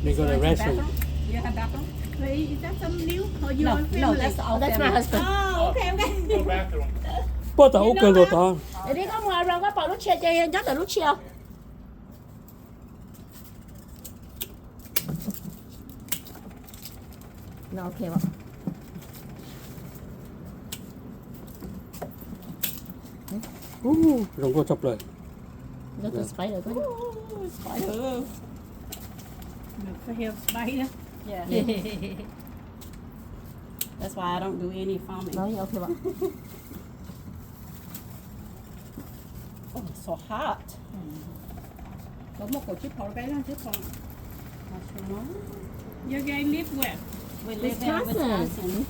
You go to the restroom. You have bathroom? Wait, is that some new? Oh, you No, are no, family? That's all That's my family. Husband. Oh, okay, okay. No bathroom. Puab tom ub kawg nkaus tod. Ntawm no koj mus around koj pom lub tshia ces nyob ntawm lub tshia. No, okay. Ub, zoo nkauj tshaj plaws. Got the spider. Ooh, spider. Look for him, spider. Yeah. That's why I don't do any farming. No, okay. Oh, so hot. Có một củ chip phao, cái lon chip phao. Your guy live where? We live in Wisconsin. Wisconsin.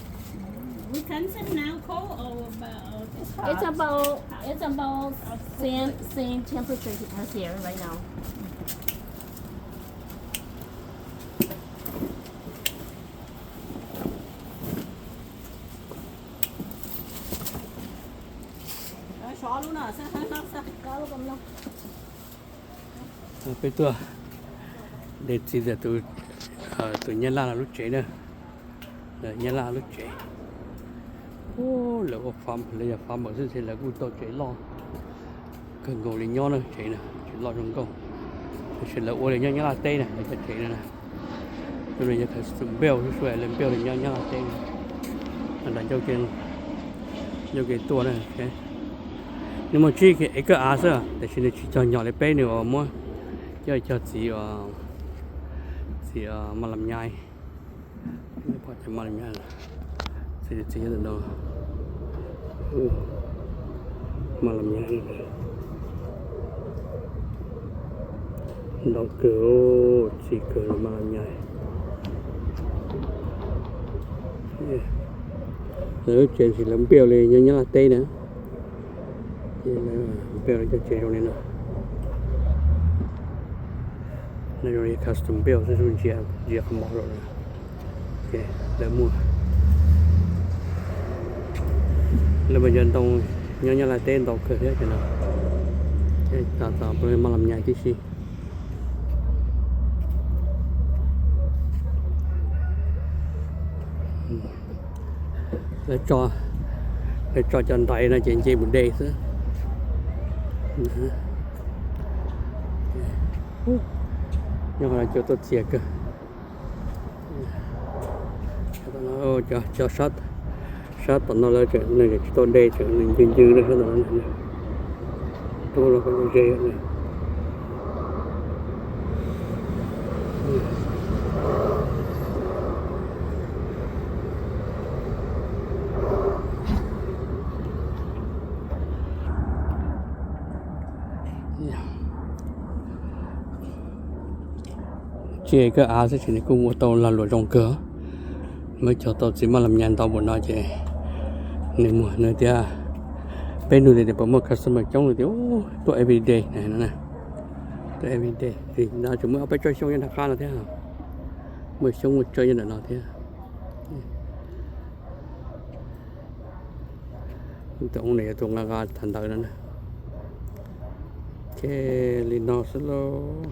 Wisconsin now cold or about, or It's hot? It's about, it's about same, same temperature as here right now. Peb tuaj de txiv ntawm tus Nyab Laj lub tsev na. Nyab Laj lub tsev. Lawv ua farm, lawv yog farmer xwb ces lawv kuj tau tsev loj kawg nkaus li nyob na, tsev na, tsev loj zoo nkauj. Tab sis lawv ua li nyob Nyab Laj teb na, lawv cov tsev no na. Zoo li yog custom build, sua lawv build li nyob Nyab Laj teb na. Nram ncauj kev tuaj na. Nws muaj tsib acre av xwb, tab sis nws tsis cog nyom li peb, nws muab coj cog txiv, txiv maj lam nyai. Pom cov maj lam nyai, txiv, txiv ntawm no, maj lam nyai ntau kawg, txiv kawg los maj lam nyai. Lawv lub tsev sis lawv build li nyob Nyab Laj teb na. Ces lawv build li cov tsev zoo li no. No zoo li custom build xwb, ntsia, ntsia qhov mov rau na. Lawv muaj, lawv mas yog ntoo nyob Nyab Laj teb ntau kawg thiab ces no. Ces tos tos maj lam nyai tib si. Lawv tso, lawv tso cov ntaiv no ces nce mus de xwb. Nyob qhov no cua tuaj txias kawg. Cov sab tom no lawv tseem, nws tsis tau de, tseem nws ncw ncw li sab tom no. Tuaj los ze. Tsis kawg av xwb ces nws kuj ua tau lag luam zoo kawg. Muaj cog tau txiv maj lam nyai ntau npaum no ces nws muag nws tias, peb nug tias puas muaj customer coob, nws tias tuaj everyday no. Tuaj everyday, no tseem muaj ob peb tsob xyoob nyob nram qab no thiab. Muaj xyoob muaj tsawb nyob ntawm no thiab. Tus owner yog tus nqa nqa thav ntawd no na. Ok, li no xwb lauj.